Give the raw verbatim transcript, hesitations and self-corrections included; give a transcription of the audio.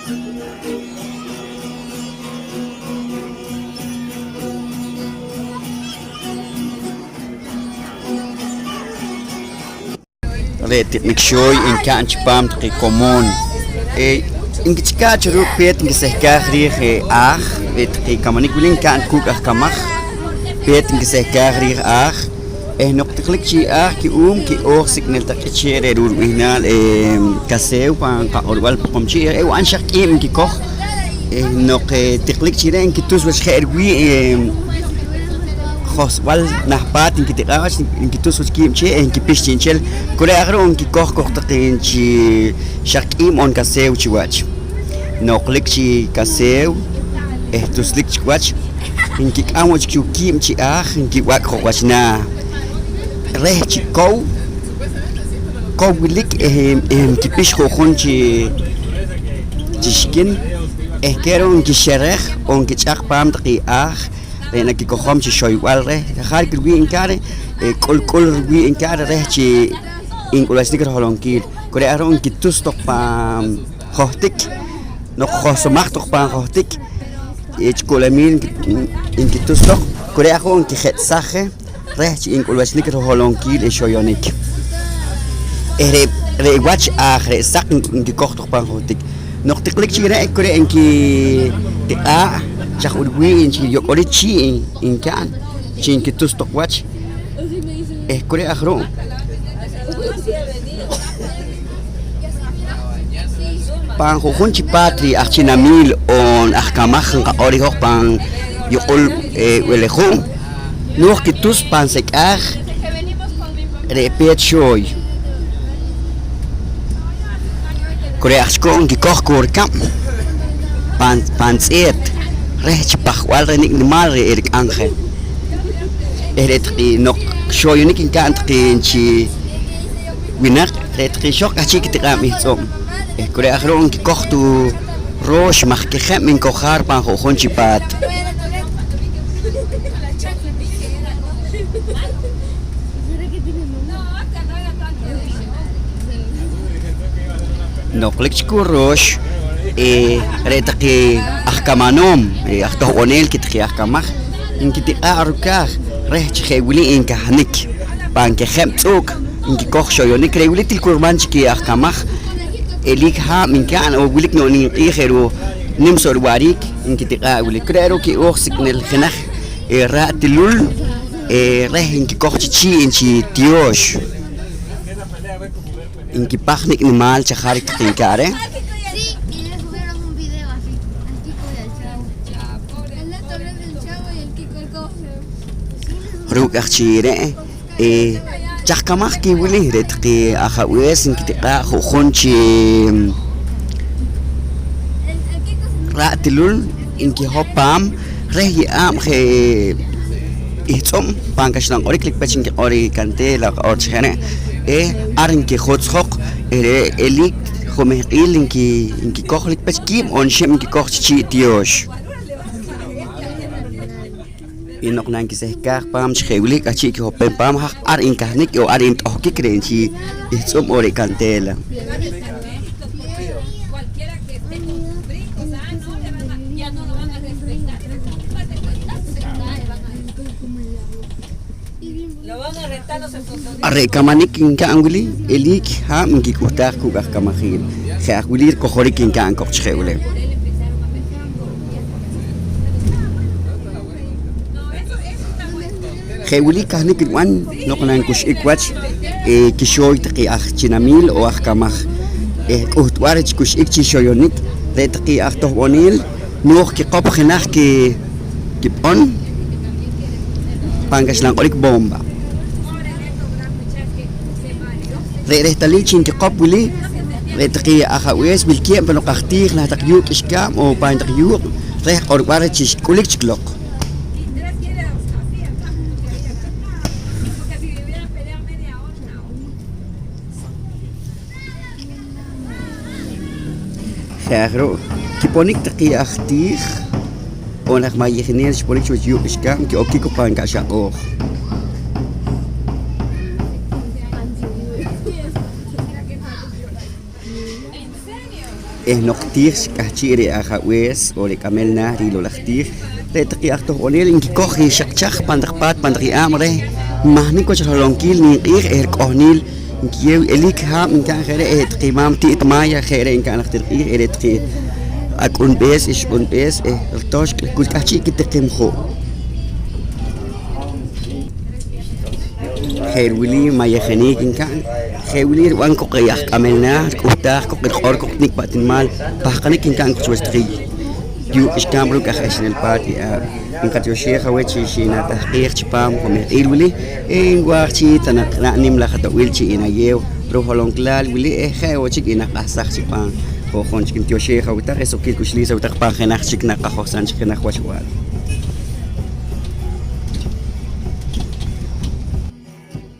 Re' tiq'nik xooy nka'n chipaam taqe komoon, eh, nkich'ikaat cho ruuk' peet nkisehkaaj riij, eh, aaj. Re' taqe kamanik wili nka'n kuuk' aj kamaj, peet nkisehkaaj riij aaj. Eh, noq tiqlik chi aaj ki'uum, ki'ooj sik'nel taq k'ichee' re' ru' rib'ihnaal, eh, kaseew pan qaq'orb'al Poqomchi', eh, ewo'an xaq k'iib' nkikoj. Eh, noq, eh, tiqlik chi re' nkitus wach je' riwii', eh, johsb'al nah paat nkitiq'aa' wach, nkitus wach kiib' chee', eh, nkipix chi'nchel. Ku re' aj ru' nkikoj koq taqe chi xaq k'iib' on kaseew chiwach. Noqlik chi kaseew, eh, tuslik chik wach, nkik'am wo' chik cho kiib' chi aaj, nkib'ak' joq wach naah reh chi kow, kow wilik, eh, eh, nkipix ju'jun chi, chi xikin, eh, keh ru' nkixerej on nkich'aq paam taqe aaj re' nakikojom chi xoyb'al reh. Jarik riwii' nka'n reh, eh, k'ulk'ul riwii' nka'n reh, reh chi nk'ulwachnik riholonkiil. Ku re' aj ru' nkitus toq paam johtik. Noq johsomaj toq pan johtik, eh, chi ku'lamiil nki-, nkitus toq, ku re' aj wo' nkijet'saj je reh chi nk'ulwachnik riholonkiil i xoyonik. Eh, re', re' wach aaj, re' saq nk-, nkikoj toq pan johtik. Noq tiqlik chik re', ku re' nkitiq'aa' chaj b'ih riwii' chi yok'orik chii' nka'n chi nkitus toq wach. Eh, ku re' aj ru' pan ju'jun chi paat ri aj chinamiil on aj kamaj nqaq'or i hoj pan yuq'ul, eh, B'eleju', nooj kitus pan sek'aaj re' peet xooy. Ku re' aj chik wo' nkikoj koq rikab' pan, pan tz'eet reh chi pajb'al reh nik' nimaal re' erik'am je. Eh, re' taqe noq xoyonik nka'n taqe chi winaq, re' taqe ixoq k'ahchi' kitiq'aab' ihtz'ub'. Eh, ku re' aj ru' nkikoj tu' roox maj kejeb' nkojar pan ju'jun chi paat. Noqlik chik wo' roox, eh, re' taqe aj kamanoom, eh, aj tohb'oneel keh taqe aj kamaj, nkitiq'aa' rukaaj reh chi je' wili nkahnik: pan kejeb' tz'u'k nkikoj xoyonik. Re' wili til kurman chik i aj kamaj, eliik haab' nka'n, on wilik noq nimq'iij je' ru' nim so' riwa'riik nkitiq'aa' wili. Ku re' ru' ki'ooj sik'nel jenaj, eh, raa' tilul, eh, reh nkikoj chi chii' chi tiyoox. Nkipaj nik' nimaal chajariik taqe nka'n reh. Ruuk' aj chi re', eh, chaj kamaj keh wili, re' taqe ajab'ees nkitiq'aa' ju'jun chi raa' tilul nkihop paam reh ye'aab' je' ihtz'ub' pan kaxlan q'orik, lik pech nkiq'or i kantela, qaq'or chi je' re', eh, ar nkijutzjoq, eh, re' eliik jumehq'iil nki-, nkikoj lik pech kiib' on xib' nkikoj chi chii' tiyoox. Y noq nankisehkaaj paam chi je' wili k'ahchi' kihopem paam, haj ar nkahnik on ar nt'ohkik re' chi ihtz'ub' on re' kantela. Ar re' kamanik nka'n wili, eliik haab' nkik'uhtaaj kuuk' aj kamajiil. Je' aj wili rikojorik nka'n koq chi je' wili. Je' wili kahnik rib'an noq nankux'ik wach, eh, kixooy taqe aj chinamiil on aj kamaj, eh, k'uhtb'al reh chi kux'ik chi xoyonik. Re' taqe aj tohb'oneel nooj kiqop jenaj ki-, kip'on pan kaxlan q'orik bomba. Re' rehtalil chi nkiqop wili, re' taqe ajab'ees wilkeeb' pan loq aj tiij nah taq yuuq' k'ixkaab' on pan taq yuuq' reh q'orb'al reh chi xk'ulik chik loq. Je' aj ru', kiponik taqe aj tiij on aj mayijineel xponik chiwach yuuq' k'ixkaab', ki'okik koq pan ka'xaq'ooj. Eh noq tiij chi k'ahchi' re' ajab'ees on re' k'amel naah rilow laj tiij, re' taqe aj tojb'onel nkikoj i xaq chaj pan taq paat pan taq ye'aab' reh mahnik wach riholonkiil nimq'iij eh rik'ohniil nkiyeew, eliik haab' nka'n je' re', eh taqe maam ti't Maya je' re' nka'n najtir q'iij, eh re' taqe ak'unb'ees, ixb'unb'ees eh ritoxk' kul k'ahchi' kitiqim ju'. Je' wili mayejenik nka'n, je' wili rib'an koq i aj k'amel naah, rik'uhtaaj koq, riq'or koq nik' pa' tinimaal pahqanik nka'n koq chiwach taqe yuuq' k'ixkaab' ruuk' aj ehchaneel paat ye'aab'. Nqatyoxej aweh chi xinatahqeej chipaam jumehq'iil wili, eh nwaaj chi ta naq na'n nim laj ato'b'il chi inayeew ruholonklaal wili eh je' wo' chik inaq'ahsaj chipaam. Ju'jun chik ntyoxej aweh taq eh suqkiil k'uxliis aweh taq pan jenaj chik naqajohsam chik jenaj wachb'al.